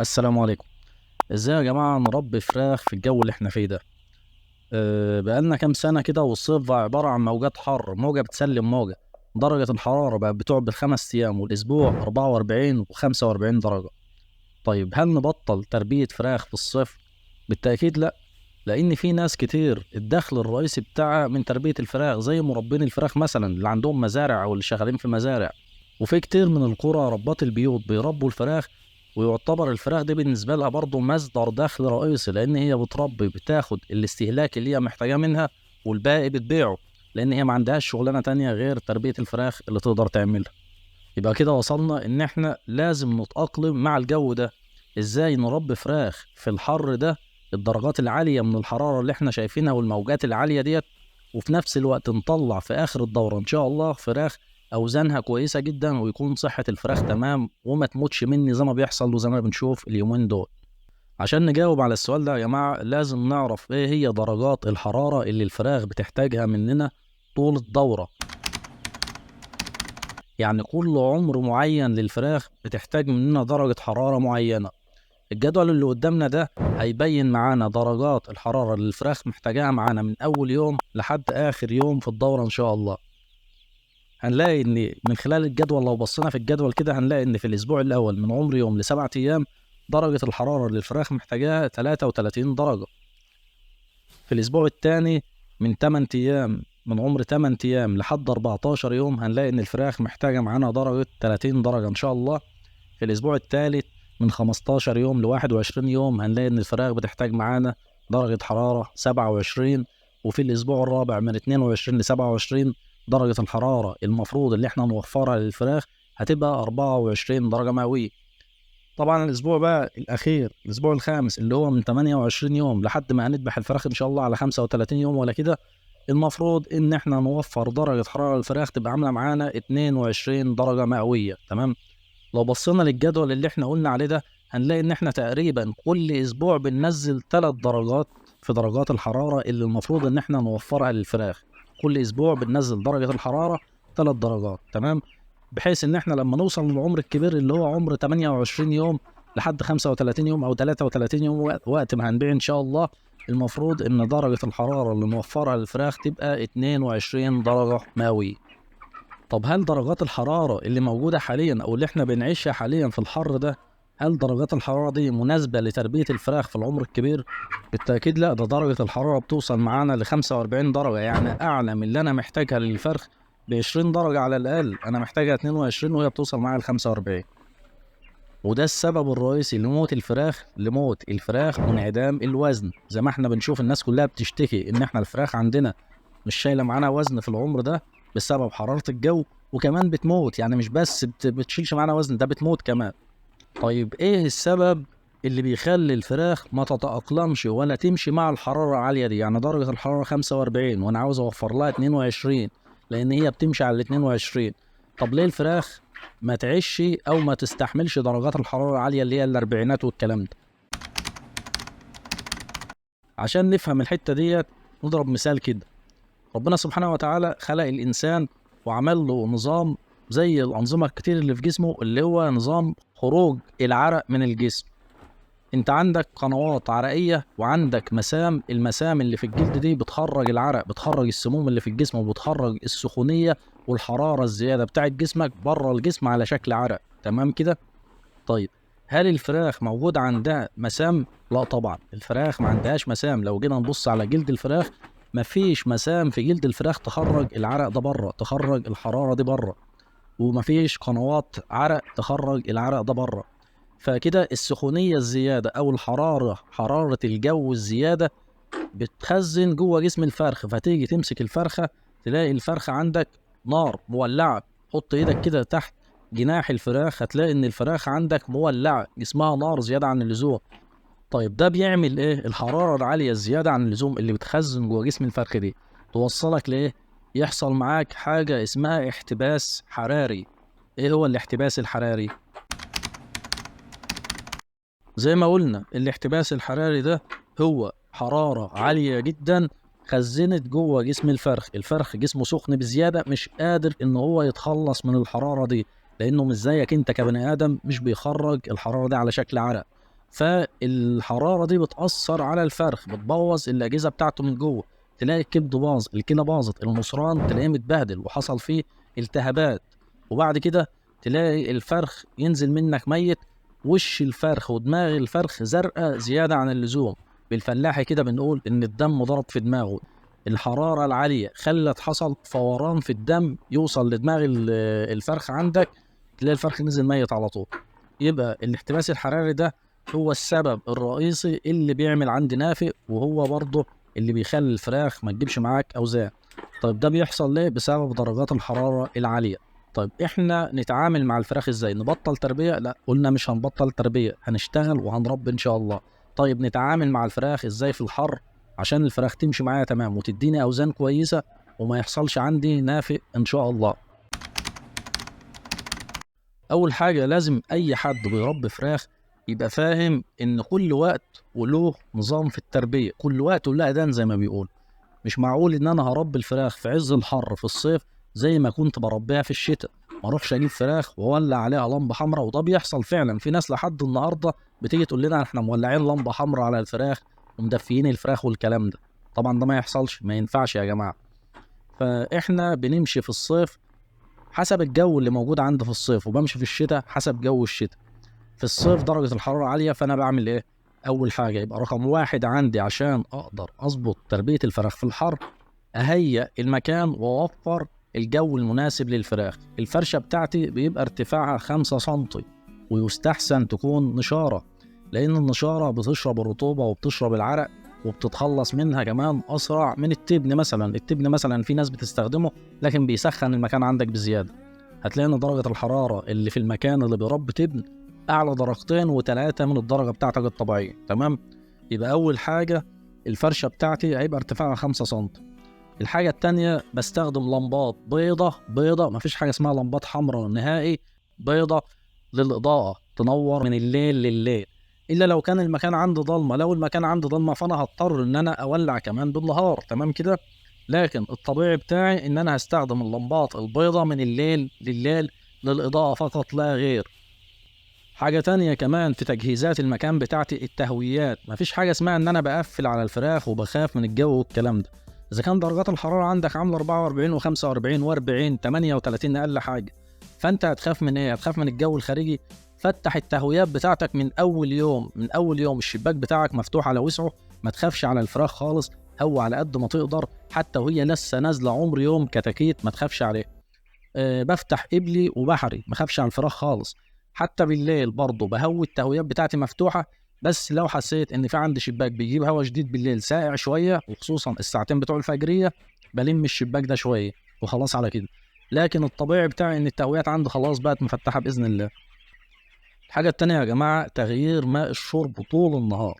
السلام عليكم. ازاي يا جماعة نربي فراخ في الجو اللي احنا فيه ده؟ بقالنا كام سنة كده، والصيف بقى عبارة عن موجات حر، موجة بتسلم موجة. درجة الحرارة بقت بتقعد بالخمس أيام والأسبوع 44 و45 درجة. طيب هل نبطل تربية فراخ في الصيف؟ بالتأكيد لا، لأن في ناس كتير الدخل الرئيسي بتاعها من تربية الفراخ، زي مربين الفراخ مثلا اللي عندهم مزارع أو اللي شغالين في مزارع. وفي كتير من القرى ربات البيوت بيربوا الفراخ، ويعتبر الفراخ دي بالنسبة لها برضه مصدر دخل رئيسي، لأن هي بتربي بتاخد الاستهلاك اللي هي محتاجاه منها والباقي بتبيعه، لأن هي ما عندهاش شغلانة تانية غير تربية الفراخ اللي تقدر تعملها. يبقى كده وصلنا إن إحنا لازم نتأقلم مع الجو ده. إزاي نربي فراخ في الحر ده، الدرجات العالية من الحرارة اللي إحنا شايفينها والموجات العالية ديت، وفي نفس الوقت نطلع في آخر الدورة إن شاء الله فراخ أوزانها كويسة جدا ويكون صحة الفراخ تمام وما تموتش مني زي ما بيحصل وزي ما بنشوف اليومين دول. عشان نجاوب على السؤال ده يا جماعة لازم نعرف إيه هي درجات الحرارة اللي الفراخ بتحتاجها مننا طول الدورة. يعني كل عمر معين للفراخ بتحتاج مننا درجة حرارة معينة. الجدول اللي قدامنا ده هيبين معانا درجات الحرارة اللي الفراخ محتاجاها معانا من أول يوم لحد آخر يوم في الدورة إن شاء الله. هنلاقي إن من خلال الجدول، لو بصينا في الجدول كده هنلاقي إن في الأسبوع الأول من عمر يوم ل7 أيام درجة الحرارة اللي الفراخ محتاجاها 33 درجة. في الأسبوع الثاني من 8 أيام، من عمر 8 أيام لحد 14 يوم هنلاقي إن الفراخ محتاجة معانا درجة 30 درجة إن شاء الله. في الأسبوع الثالث من 15 يوم ل 21 يوم هنلاقي إن الفراخ بتحتاج معانا درجة حرارة 27. وفي الأسبوع الرابع من 22 ل 27 درجة الحرارة المفروض اللي احنا نوفرها للفراخ هتبقى 24 درجة مئوية. طبعا الأسبوع بقى الأخير، الأسبوع الخامس اللي هو من 28 يوم لحد ما هنذبح الفراخ إن شاء الله على 35 يوم ولا كده، المفروض إن احنا نوفر درجة حرارة الفراخ تبقى عاملة معانا 22 درجة مئوية. تمام. لو بصينا للجدول اللي احنا قلنا عليه ده هنلاقي إن احنا تقريبا كل أسبوع بننزل 3 درجات في درجات الحرارة اللي المفروض إن احنا نوفرها للفراخ. كل أسبوع بننزل درجة الحرارة 3 درجات. تمام. بحيث إن احنا لما نوصل للعمر الكبير اللي هو عمر 28 يوم لحد 35 يوم أو 33 يوم وقت ما هنبيع إن شاء الله، المفروض إن درجة الحرارة اللي نوفرها للفراخ تبقى 22 درجة مئوية. طب هل درجات الحرارة اللي موجودة حاليا أو اللي احنا بنعيشها حاليا في الحر ده، هل درجات الحرارة دي مناسبة لتربية الفراخ في العمر الكبير؟ بالتأكيد لا، ده درجة الحرارة بتوصل معانا ل 45 درجة، يعني أعلى من اللي أنا محتاجها للفرخ ب 20 درجة على الأقل. أنا محتاجها 22 وهي بتوصل معايا ل 45. وده السبب الرئيسي لموت الفراخ وانعدام الوزن. زي ما احنا بنشوف الناس كلها بتشتكي إن احنا الفراخ عندنا مش شايلة معانا وزن في العمر ده بسبب حرارة الجو، وكمان بتموت. يعني مش بس بتشيلش معانا وزن، ده بتموت كمان. طيب ايه السبب اللي بيخلي الفراخ ما تتأقلمش ولا تمشي مع الحرارة العالية دي؟ يعني درجة الحرارة 45 وانا عاوز اوفر لها 22 لان هي بتمشي على 22. طب ليه الفراخ ما تعيش او ما تستحملش درجات الحرارة العالية اللي هي الاربعينات والكلام ده؟ عشان نفهم الحتة ديت نضرب مثال كده. ربنا سبحانه وتعالى خلق الانسان وعمل له نظام زي الأنظمة الكتير اللي في جسمه، اللي هو نظام خروج العرق من الجسم. انت عندك قنوات عرقية وعندك مسام، المسام اللي في الجلد دي بتخرج العرق، بتخرج السموم اللي في الجسم، وبتخرج السخونية والحرارة الزيادة بتاعت جسمك بره الجسم على شكل عرق. تمام كده؟ طيب هل الفراخ موجود عندها مسام؟ لا طبعا الفراخ ما عندهاش مسام. لو جينا نبص على جلد الفراخ مفيش مسام في جلد الفراخ تخرج العرق ده بره، تخرج الحرارة دي بره، ومفيش قنوات عرق تخرج العرق ده بره. فكده السخونية الزيادة أو الحرارة، حرارة الجو الزيادة بتخزن جوه جسم الفرخ. فتيجي تمسك الفرخة تلاقي الفرخة عندك نار مولعة. حط ايدك كده تحت جناح الفراخ هتلاقي ان الفراخ عندك مولعة، جسمها نار زيادة عن اللزوم. طيب ده بيعمل ايه؟ الحرارة العالية الزيادة عن اللزوم اللي بتخزن جوه جسم الفرخ دي توصلك لايه؟ يحصل معاك حاجة اسمها احتباس حراري. ايه هو الاحتباس الحراري؟ زي ما قلنا الاحتباس الحراري ده هو حرارة عالية جدا خزنت جوه جسم الفرخ. الفرخ جسمه سخن بزيادة، مش قادر ان هو يتخلص من الحرارة دي، لانه مش زيك انت كبني ادم مش بيخرج الحرارة دي على شكل عرق. فالحراره دي بتاثر على الفرخ، بتبوظ الاجهزة بتاعته من جوه، تلاقي الكبد باظ، الكلى باظت، المصران تلاقيه متبهدل وحصل فيه التهابات، وبعد كده تلاقي الفرخ ينزل منك ميت، وش الفرخ ودماغ الفرخ زرقاء زيادة عن اللزوم. بالفلاحي كده بنقول ان الدم ضرب في دماغه، الحرارة العالية خلت حصل فوران في الدم يوصل لدماغ الفرخ عندك، تلاقي الفرخ نزل ميت على طول. يبقى الاحتباس الحراري ده هو السبب الرئيسي اللي بيعمل عندي نافق، وهو برضه اللي بيخلي الفراخ ما تجيبش معاك اوزان. طيب ده بيحصل ليه؟ بسبب درجات الحرارة العالية. طيب احنا نتعامل مع الفراخ ازاي؟ نبطل تربية؟ لا، قلنا مش هنبطل تربية، هنشتغل وهنربي ان شاء الله. طيب نتعامل مع الفراخ ازاي في الحر عشان الفراخ تمشي معايا تمام وتديني اوزان كويسة وما يحصلش عندي نافق ان شاء الله؟ اول حاجة لازم اي حد بيربي فراخ يبقى فاهم ان كل وقت وله نظام في التربية، كل وقت وله اذان زي ما بيقول. مش معقول ان انا هربي الفراخ في عز الحر في الصيف زي ما كنت بربيها في الشتاء، ما اروحش اجيب فراخ واولع عليها لمبة حمراء. وده بيحصل فعلا، في ناس لحد النهارده بتيجي تقول لنا احنا مولعين لمبة حمراء على الفراخ ومدفيين الفراخ والكلام ده. طبعا ده ما يحصلش، ما ينفعش يا جماعة. فاحنا بنمشي في الصيف حسب الجو اللي موجود عندي في الصيف، وبمشي في الشتاء حسب جو الشتاء. في الصيف درجه الحرارة عالية، فانا بعمل ايه؟ اول حاجة يبقى رقم واحد عندي عشان اقدر اظبط تربيه الفراخ في الحر، اهيئ المكان واوفر الجو المناسب للفراخ. الفرشة بتاعتي بيبقى ارتفاعها 5 سنتي، ويستحسن تكون نشارة، لأن النشارة بتشرب الرطوبة وبتشرب العرق وبتتخلص منها كمان أسرع من التبن مثلا. التبن مثلا في ناس بتستخدمه لكن بيسخن المكان عندك بزيادة، هتلاقي إن درجة الحرارة اللي في المكان اللي بيربي تبن أعلى 2 و3 درجات من الدرجة بتاعتك الطبيعية. تمام؟ يبقى أول حاجة الفرشة بتاعتي هيبقى ارتفاعها 5 سنتي. الحاجة التانية بستخدم لمبات بيضة، بيضة، مفيش حاجة اسمها لمبات حمراء نهائي، بيضة للإضاءة تنور من الليل لليل، إلا لو كان المكان عندي ضلمة. لو المكان عندي ضلمة فأنا هضطر إن أنا أولع كمان بالنهار، تمام كده؟ لكن الطبيعي بتاعي إن أنا هستخدم اللمبات البيضة من الليل لليل للإضاءة فقط لا غير. حاجة تانية كمان في تجهيزات المكان بتاعتي التهويات. مفيش حاجة اسمها إن أنا بقفل على الفراخ وبخاف من الجو والكلام ده. إذا كان درجات الحرارة عندك عاملة 44 و45 و40 38 أقل حاجة، فأنت هتخاف من إيه؟ هتخاف من الجو الخارجي. فتح التهويات بتاعتك من أول يوم، من أول يوم الشباك بتاعك مفتوح على وسعه، ما تخافش على الفراخ خالص، هو على قد ما تقدر حتى وهي لسه نازلة عمر يوم كتاكيت ما تخافش عليه. بفتح قبلي وبحري، ما خافش على الفراخ خالص. حتى بالليل برضه بهوي التهويات بتاعتي مفتوحة، بس لو حسيت ان في عندي شباك بيجيب هوا شديد بالليل ساقع شوية، وخصوصا الساعتين بتوع الفجريه، بلم الشباك ده شوية وخلاص على كده. لكن الطبيعي بتاعي ان التهويات عندي خلاص بقت مفتحة باذن الله. الحاجة التانية يا جماعة تغيير ماء الشرب طول النهار.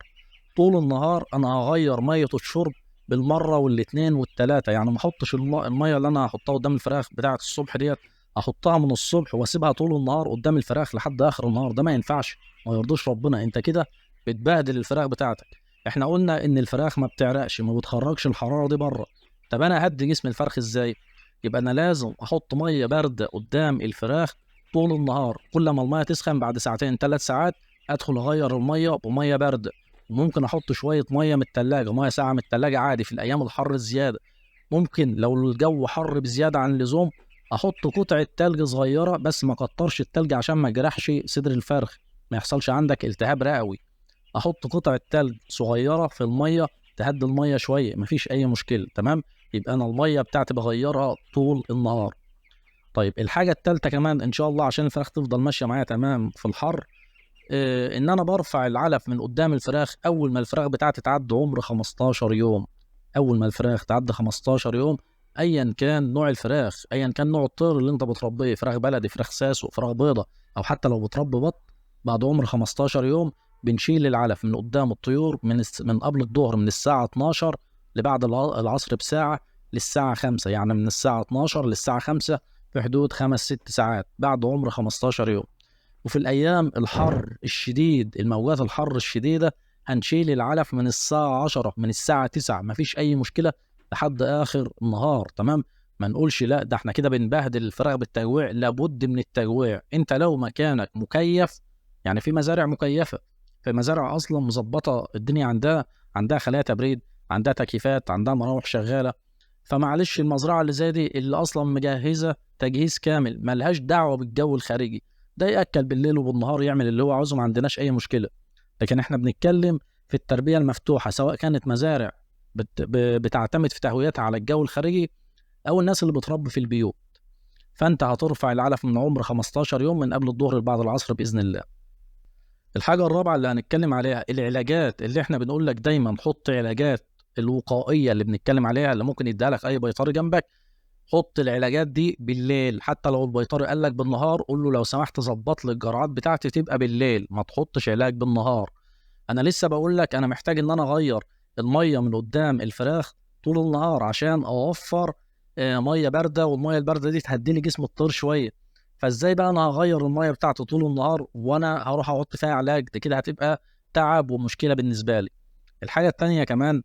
طول النهار انا هغير مية الشرب بالمرة والاثنين والثلاثة، يعني ما احطش المية اللي انا هحطها قدام الفراخ بتاعه الصبح ديت، احطها من الصبح واسيبها طول النهار قدام الفراخ لحد اخر النهار، ده ما ينفعش، ما يرضيش ربنا، انت كده بتبهدل الفراخ بتاعتك. احنا قلنا ان الفراخ ما بتعرقش، ما بتخرجش الحرارة دي بره. طب انا هدي جسم الفرخ ازاي؟ يبقى انا لازم احط مية باردة قدام الفراخ طول النهار، كل ما المية تسخن بعد 2 3 ساعات ادخل اغير المية بميه باردة، وممكن احط شوية مية من التلاجة، مية ساقعه من التلاجة عادي في الايام الحر الزيادة. ممكن لو الجو حر بزيادة عن اللزوم احط قطعه تلج صغيرة، بس ما كترش التلج عشان ما جرحش صدر الفرخ، ما يحصلش عندك التهاب رئوي. احط قطعه تلج صغيرة في المية تهدي المية شوية، مفيش اي مشكلة. تمام؟ يبقى انا المية بتاعتي بغيرها طول النهار. طيب الحاجة الثالثة كمان ان شاء الله عشان الفراخ تفضل ماشية معايا تمام في الحر، ان انا برفع العلف من قدام الفراخ اول ما الفراخ بتاعتي تعدي عمر 15 يوم. اول ما الفراخ تعدي 15 يوم، ايا كان نوع الفراخ، ايا كان نوع الطير اللي انت بتربيه، فراخ بلدي، فراخ ساسو، فراخ بيضة، او حتى لو بتربي بط، بعد عمر 15 يوم بنشيل العلف من قدام الطيور من قبل الظهر، من الساعة 12 لبعد العصر بساعة للساعة 5، يعني من الساعة 12 للساعة 5 في حدود 5-6 ساعات بعد عمر 15 يوم. وفي الأيام الحر الشديد، الموجات الحر الشديدة، هنشيل العلف من الساعة 10، من الساعة 9، مفيش أي مشكلة لحد آخر النهار. تمام؟ ما نقولش لا ده احنا كده بنبهدل الفراخ بالتجويع، لابد من التجويع. انت لو مكانك مكيف، يعني في مزارع مكيفة، في مزارع اصلا مظبطه الدنيا، عندها خلايا تبريد، عندها تكييفات، عندها مراوح شغالة. فمعلش المزرعة اللي زي دي اللي اصلا مجهزة تجهيز كامل ملهاش دعوه بالجو الخارجي ده، ياكل بالليل وبالنهار يعمل اللي هو عاوزه، ما عندناش اي مشكلة. لكن احنا بنتكلم في التربية المفتوحة، سواء كانت مزارع بتعتمد في تهويتها على الجو الخارجي او الناس اللي بتربي في البيوت. فانت هترفع العلف من عمر 15 يوم من قبل الظهر لبعد العصر باذن الله. الحاجة الرابعة اللي هنتكلم عليها العلاجات اللي احنا بنقول لك دايما حط علاجات الوقائية اللي بنتكلم عليها اللي ممكن يديها لك اي بيطري جنبك. حط العلاجات دي بالليل، حتى لو البيطري قال لك بالنهار قول له لو سمحت ظبط لي الجرعات بتاعتي تبقى بالليل، ما تحطش علاج بالنهار. انا لسه بقول لك انا محتاج ان انا اغير المية من قدام الفراخ طول النهار عشان اوفر مية باردة، والمية البارده دي تهدي لي جسم الطير شوية. فازاي بقى انا هغير المية بتاعته طول النهار وانا هروح احط فيها علاج؟ ده كده هتبقى تعب ومشكلة بالنسبة لي. الحاجة الثانية كمان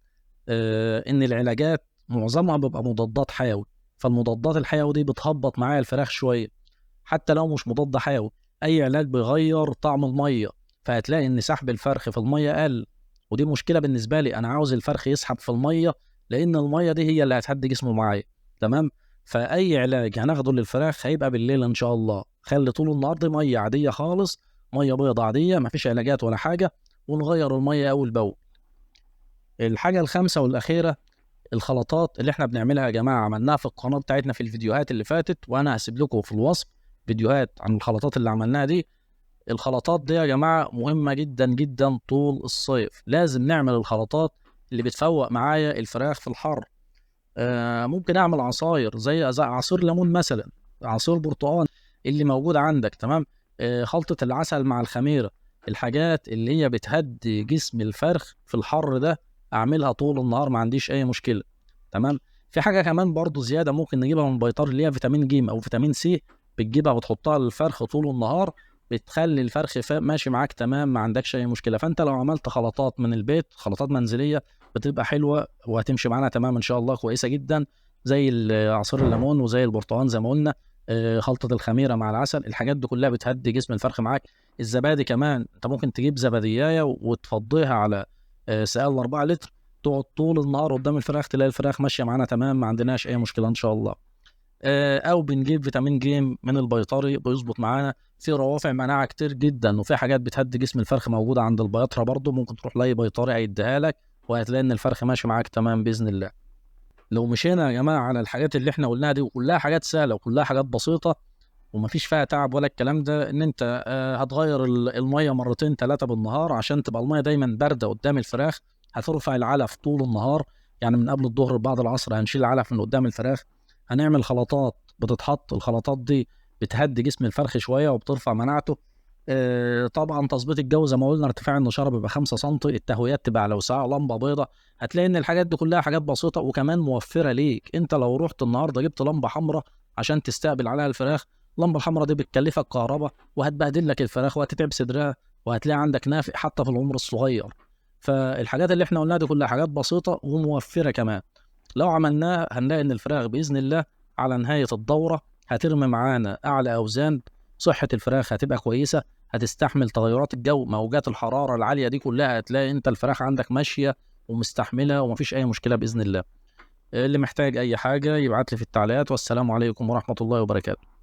ان العلاجات معظمها بيبقى مضادات حيوي، فالمضادات الحيوي دي بتهبط معايا الفراخ شوية. حتى لو مش مضاد حيوي، اي علاج بيغير طعم المية، فهتلاقي ان سحب الفرخ في المية قل، ودي مشكلة بالنسبة لي. انا عاوز الفرخ يسحب في المية لان المية دي هي اللي هتهدي جسمه معايا، تمام؟ فاي علاج هناخده للفراخ هيبقى بالليل ان شاء الله. خلي طول النهار دي مية عادية خالص، مية بيضة عادية، مفيش علاجات ولا حاجة، ونغير المية اول باول. الحاجة الخامسة والاخيرة الخلطات اللي احنا بنعملها يا جماعة، عملناها في القناة بتاعتنا في الفيديوهات اللي فاتت، وانا هسيب لكم في الوصف فيديوهات عن الخلطات اللي عملناها دي. الخلطات دي يا جماعة مهمة جدا جدا طول الصيف، لازم نعمل الخلطات اللي بتفوق معايا الفراخ في الحر. ممكن اعمل عصاير زي عصير ليمون مثلا، عصير برتقال اللي موجود عندك، تمام؟ خلطه العسل مع الخميره، الحاجات اللي هي بتهدي جسم الفرخ في الحر ده اعملها طول النهار، ما عنديش اي مشكلة، تمام؟ في حاجة كمان برضو زيادة ممكن نجيبها من بيطار اللي هي فيتامين ج او فيتامين سي، بتجيبها وتحطها للفرخ طول النهار، بتخلي الفرخ ماشي معاك تمام، ما عندكش اي مشكلة. فانت لو عملت خلطات من البيت، خلطات منزلية، بتبقى حلوة وهتمشي معانا تمام ان شاء الله، كويسة جدا، زي عصير الليمون وزي البرتقال زي ما قلنا، خلطه الخميره مع العسل، الحاجات دي كلها بتهدي جسم الفرخ معاك. الزبادي كمان انت ممكن تجيب زباديايه وتفضيها على سائل 4 لتر، تقعد طول النهار قدام الفراخ، تلاقي الفراخ ماشية معانا تمام، ما عندناش اي مشكلة ان شاء الله. او بنجيب فيتامين ج من البيطري بيظبط معانا. في روافع مناعة كتير جدا، وفي حاجات بتهدي جسم الفرخ موجودة عند البياطره برضو، ممكن تروح لاي بيطري هيديها لك، وهتلاقي ان الفرخ ماشي معاك تمام باذن الله. لو مشينا يا جماعة على الحاجات اللي احنا قلناها دي، وكلها حاجات سهلة وكلها حاجات بسيطة ومفيش فيها تعب ولا الكلام ده، ان انت هتغير المية مرتين 3 بالنهار عشان تبقى المية دايما باردة قدام الفراخ، هترفع العلف طول النهار، يعني من قبل الظهر بعد العصر هنشيل العلف من قدام الفراخ. هنعمل خلطات بتتحط، الخلطات دي بتهدي جسم الفرخ شوية وبترفع مناعته. طبعا تظبيط الجو زي ما قلنا، ارتفاع النشاره بيبقى 5 سم، التهويات تبقى على وسعه لمبة بيضاء. هتلاقي ان الحاجات دي كلها حاجات بسيطة وكمان موفره ليك. انت لو رحت النهارده جبت لمبة حمراء عشان تستقبل عليها الفراخ، اللمبة الحمراء دي بتكلفك كهرباء وهتبهدل لك الفراخ وهتتعب صدرها وهتلاقي عندك نافق حتى في العمر الصغير. فالحاجات اللي احنا قلناها دي كلها حاجات بسيطة وموفره كمان، لو عملناها هنلاقي ان الفراخ باذن الله على نهاية الدورة هترمي معانا اعلى اوزان، صحة الفراخ هتبقى كويسة، هتستحمل تغيرات الجو، موجات الحرارة العالية دي كلها هتلاقي انت الفراخ عندك ماشية ومستحمله ومفيش اي مشكلة باذن الله. اللي محتاج اي حاجة يبعت لي في التعليقات، والسلام عليكم ورحمة الله وبركاته.